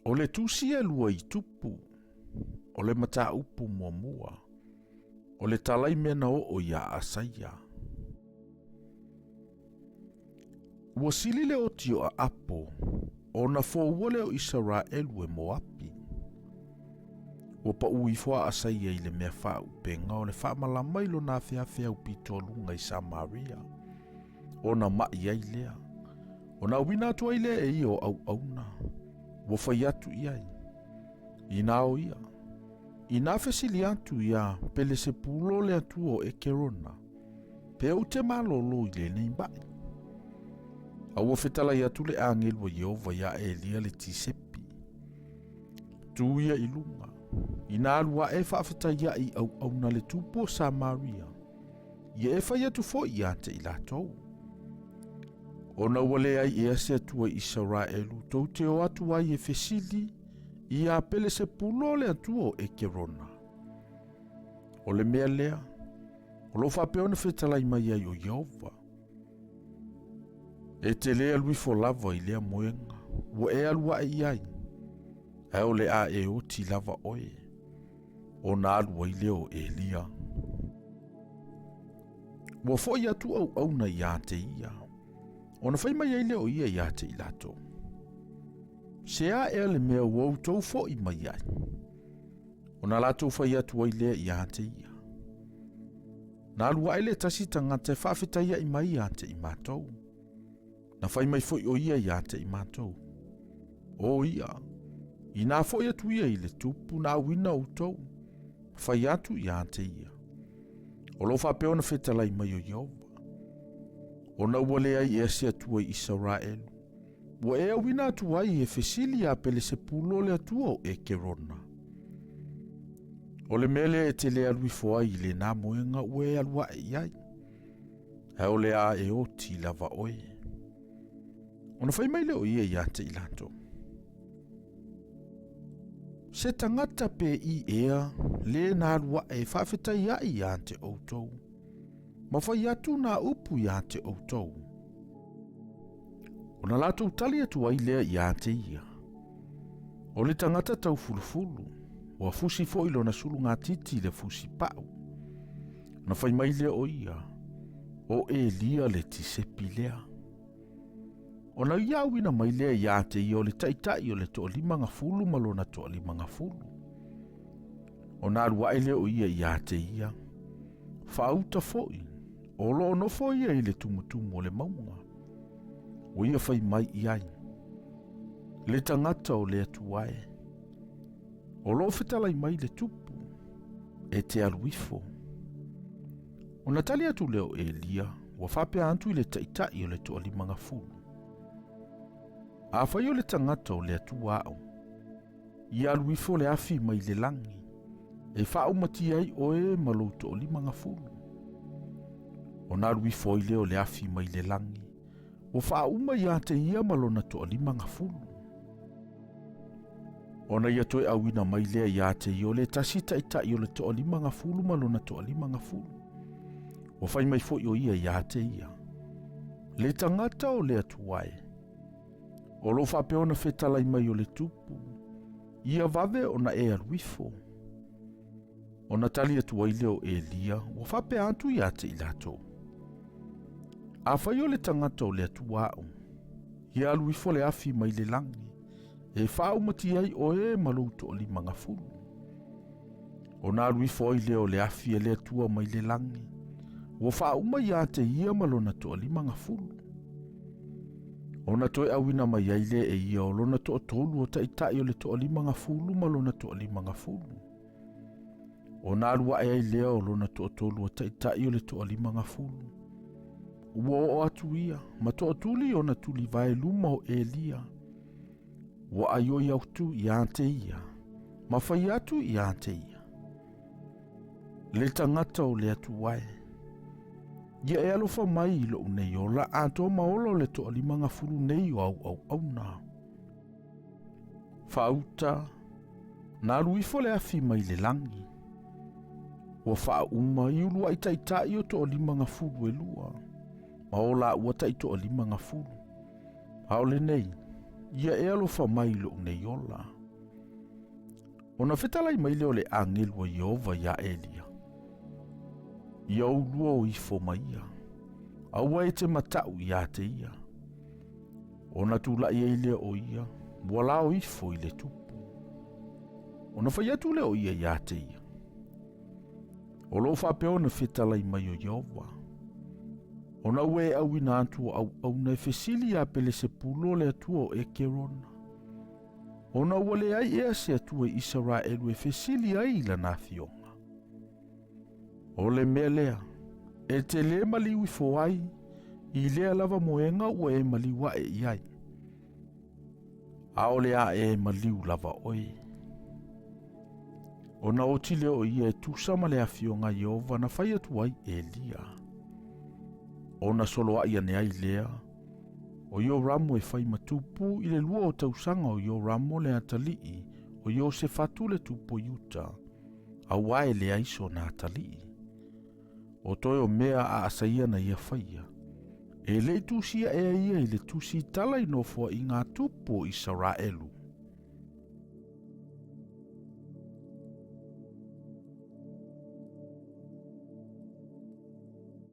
O le tusi e lua i tupu, o le mataupu muamua, o le talai mea na oo iā Asaia. Ua sili le oti o Aapo, ona foua lea o Isaraelu e Moapi. Ua paʻu ifo a Asaia i le mea faaupega o le faamalama i lona afeafe aupito luga i Samaria, ona maʻi ai lea. Ona auina atu ai lea e ia o auauna, ua fai atu i ai, Inā o ia, inā fesili atu iā Pelesepulo le atua o Ekerona, pe ou te malōlō i lenei maʻi. A ua fetalai atu le agelu a Ieova iā Elia le Tisepi. Tū ia i luga, inā alu aʻe faafetai aʻe i auauna le tupu o Samaria, ia e fai atu foi ia te i latou. Ona ua leai ea se Atua i Isaraelu tou te o atu ai e fesili iā Pelesepulo le atua o Ekerona. O le mea lea, o lo o faapea ona fetalai mai ai o Ieova. E te lē alu ifo lava i lea moega, ua e alu aʻe i ai, ae o le a e oti lava oe, ona alu ai lea o Elia. Ua foʻi atu auauna iā te ia, ona fai mai ai lea o ia iā te i latou. Se a ea le mea ua outou foʻi mai ai? Ona latou fai atu ai lea iā te ia. Na alu aʻe le tasi tagata e faafetaiaʻi mai iā te i matou. Na fai mai foi o ia iā te i matou. O ia, inā foʻi atu ia i le tupu na auina outou, fai atu iā te ia. O lo o faapea ona fetalai mai o Ieova. Ona ua leai ea se Atua i Isaraelu. Ua e auina atu ai e fesili iā Pelesepulo le atua o Ekerona. O le mea lea e te le alu ifo ai i lenā moega ua e alu aʻe i ai. Ae o le a e oti lava oe. Ona fai mai lea o ia iā te i latou. Se tagata pe i ea le na alu aʻe e faafetai aʻe iā te outou, ma fai atu nā upu iā te outou. Ona latou tali atu ai lea iā te ia. O le tagata taufulufulu, ua fusi foi lona sulugatiti i le fusi paʻu. Ona fai mai lea o ia, o Elia le Tisepi lea. Ona ia auina mai lea iā te ia o le taitai o le toalimagafulu ma lona toalimagafulu. Ona alu aʻe lea o ia iā te ia, faauta foi, o lo o nofo ia i le tumutumu o le mauga. Ua ia fai mai i ai, le tagata o le Atua e, o lo o fetalai mai le tupu, e te alu ifo. Ona tali atu lea o Elia, ua faapea atu i le taitai o le toalimagafulu. Afai o le tagata o le Atua au, ia alu ifo le afi mai le lagi, e faaumatia ai oe ma lou toalimagafulu. Ona alu ifo ai lea o le afi mai le lagi, ua faauma ia te ia ma lona toalimagafulu. Ona ia toe auina mai lea iā te ia o le tasi taitai o le toalimagafulu ma lona toalimagafulu. Ua fai mai foi o ia iā te ia. Le tagata o le Atua e, o lo o faapea ona fetalai mai o le tupu, ia vave ona e alu ifo. Ona tali atu ai lea o Elia, ua faapea atu ia te i latou. Afai o le tagata o le Atua au, ia alu ifo le afi mai le lagi, e faaumati ai oe ma lou toalimagafulu. Ona alu ifo ai lea o le afi a le Atua mai le lagi, ua faauma ia te ia ma lona toalimagafulu. Ona toe auina mai ai lea e ia o lona toatolu o taitai o le toalimagafulu ma lona toalimagafulu. Ona alu aʻe ai lea o lona toatolu o taitai o le toalimagafulu. Ua oo atu ia ma toatuli ona tulivae luma o Elia. Ua aioi atu iā te ia, ma fai atu iā te ia. Le tagata o le Atua e, ia e alofa mai i loʻu nei ola atoa ma ola o le toalimagafulu nei o au auauna. Faauta, na alu ifo le afi mai le lagi. Ua faauma i uluaʻi taitai o toalimagafulu e lua, ma o lāua taitoalimagafulu. A o lenei, ia e alofa mai i loʻu nei ola. Ona fetalai mai lea o le agelu a Ieova iā Elia, Ia oulua o ifo ma ia, aua e te mataʻu iā te ia. Ona tulaʻi ai lea o ia, ua lao ifo i le tupu. Ona fai atu lea o ia iā te ia, O loo faapea ona fetalai mai o Ieova, ona ua e auina atu o auauna e fesili iā Pelesepulo le atua o Ekerona, ona ua leai ea se Atua i Isaraelu e fesili ai i lana afioga. O le mea lea, e te lē maliu ifo ai i lea lava moega ua e maliu aʻe i ai, a o le a e maliu lava oe. Ona oti lea o ia e tusa ma le afioga a Ieova na fai atu ai Elia. Ona soloaʻi ane ai lea, o Ioramo e fai ma tupu i le lua o tausaga o Ioramo le atalii o Iosefatu le tupu o Iuta, auā e leai sona atalii. O toe o mea a Asaia na ia faia, e le i tusia ea ia i le tusi tala i nofoaiga a tupu o Isaraelu.